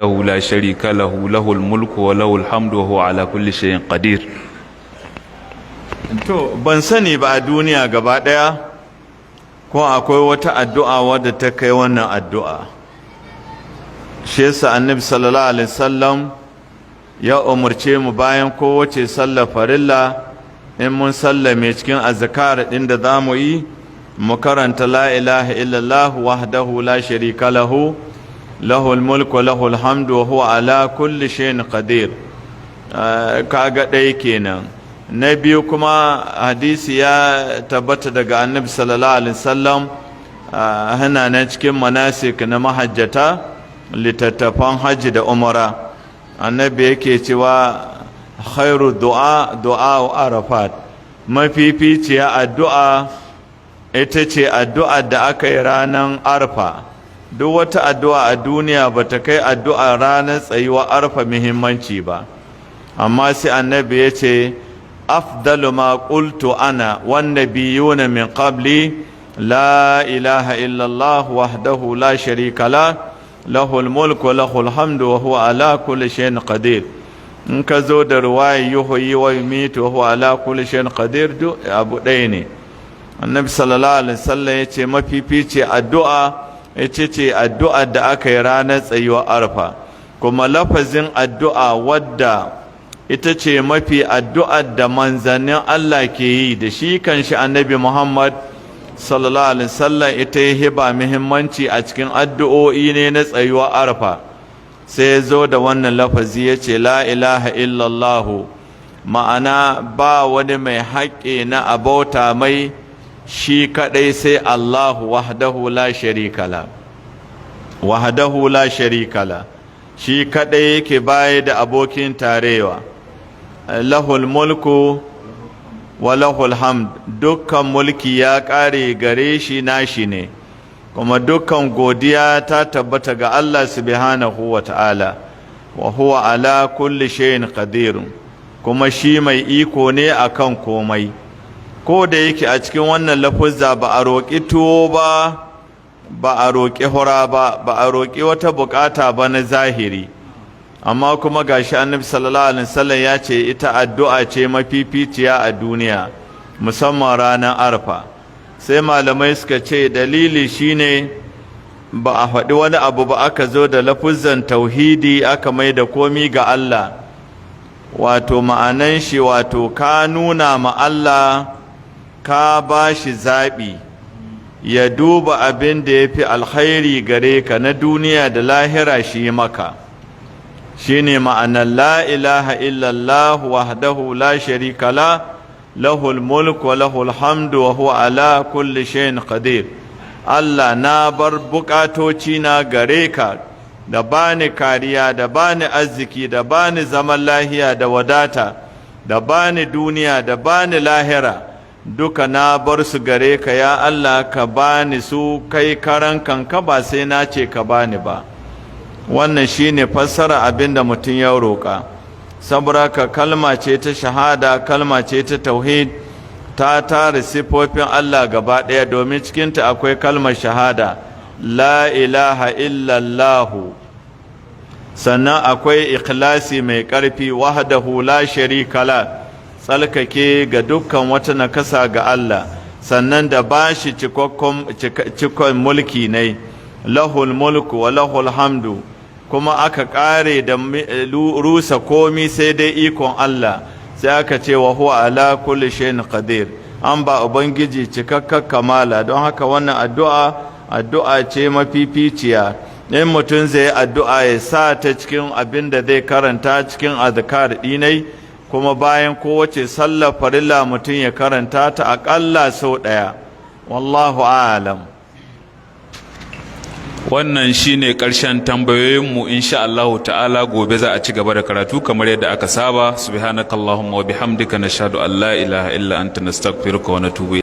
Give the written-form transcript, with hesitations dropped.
له لا شريك له، له الملك وله الحمد وهو على كل شيء قدير. To, ban sani ba a duniya gaba ɗaya ko akwai wata addu'a wadda ta kai wannan addu'a. Shi yasa Annabi sallallahu alaihi wasallam ya umarce mu, bayan kowace sallar farilla, in mun sallame, cikin azkar ɗin da za mu yi, mu karanta لا إله إلا الله وحده لا شريك له، له الملك وله الحمد وهو على كل شيء قدير. Kaga ɗaya kenan. Na biyu kuma, hadisi ya tabbata daga Annabi sallallahu alaihi wasallam, hana nan cikin manasik na mahajjata, littattafan hajji da umara. Annabi yake cewa خير الدعاء دعاء عرفات. Mafificiya addu'a ita ce addu'a da aka yi ranar Arfa. Duk wata addu'a a duniya ba ta kai addu'a ranar tsayuwa Arfa muhimmanci ba. Amma sai Annabi ya ce أفضل ما قلت أنا والنبيون من قبلي لا إله إلا الله وحده لا شريك له، له الملك وله الحمد وهو على كل شيء قدير. In ka zo da ruwaya يحيي ويميت وهو على كل شيء قدير, duk abu ɗaya ne. Annabi sallallahu alaihi wasallam ya ce mafifici addu'a ita ce addu'a da aka yi ranar tsayuwar Arfa. Kuma lafazin addu'a wadda ita ce mafi addu'ar da manzannin Allah ke yi, da shi kan shi Annabi Muhammad sallallahu alaihi wasallam ita ya ba muhimmanci a cikin addu'o'i ne na tsayuwar Arfa, sai ya zo da wannan lafazi, ya ce لا إله إلا الله, ma'ana ba wani mai haƙƙi na abauta mai shi kaɗai sai Allahu وحده لا شريك له، وحده لا شريك له, shi kadai yake baya da abokin tarewa, له الملك وله الحمد, dukkan mulki ya kare gare shi, nashi ne, kuma dukkan godiya ta tabbata ga Allah سبحانه وتعالى, وهو على كل شيء قدير, kuma shi mai iko ne akan komai. Ko da yake a cikin wannan lafuzza ba a roƙi tuwo ba, ba a roƙi hura ba, ba a roƙi wata buƙata ba na zahiri, amma kuma gashi Annabi sallallahu alaihi wasallam ya ce ita addu'a ce mafificiya a duniya, musamman ranar Arfa. Sai malamai suka ce dalili shine ba a faɗi wani abu ba, aka zo da lafuzzan tauhidi, aka mai da komi ga Allah. Wato ma'anan shi, wato ka nuna ma Allah ka ba shi zaɓi ya duba abin da ya fi alkhairi gare ka na duniya da lahira shi maka. Shi ne ma'anar لا إله إلا الله وحده لا شريك له، له الملك وله الحمد وهو على كل شيء قدير. Allah, na bar bukatoci na gare ka, da bani kariya, da bani arziki, da bani zaman lahiya da wadata, da bani duniya, da bani lahira, duka na bar su gare ka, ya Allah. Ka bani su kai karan kanka, ba sai na ce ka bani ba. Wannan shine fassara abinda mutum ya roƙa, saboda ka kalma ce ta shahada, kalma ce ta tauhid, ta tare sifofin Allah gaba ɗaya, domin cikinta akwai kalmar shahada لا إله إلا الله. Sannan akwai ikhlasi mai ƙarfi, وحده لا شريك له, tsalkake ga dukkan wata nakasa ga Allah, sannan da bashi cikon mulki ne, له الملك وله الحمد. Kuma aka ƙare da rusa komi sai dai ikon Allah, sai aka ce وهو على كل شيء قدير. An ba Ubangiji cikakkar kamala. Don haka wannan addu'a, addu'a ce mafificiya. In mutum zai addu'a, ya sa ta cikin abin da zai karanta cikin azkar dinai, kuma bayan kowace sallar farilla mutum ya karanta ta aƙalla sau ɗaya. والله أعلم. Wannan shine ƙarshen tambayoyinmu. Insha Allah ta'ala, gobe za a ci gaba da karatu kamar yadda aka saba. سبحانك اللهم وبحمدك، نشهد أن لا إله إلا أنت، نستغفرك ونتوب.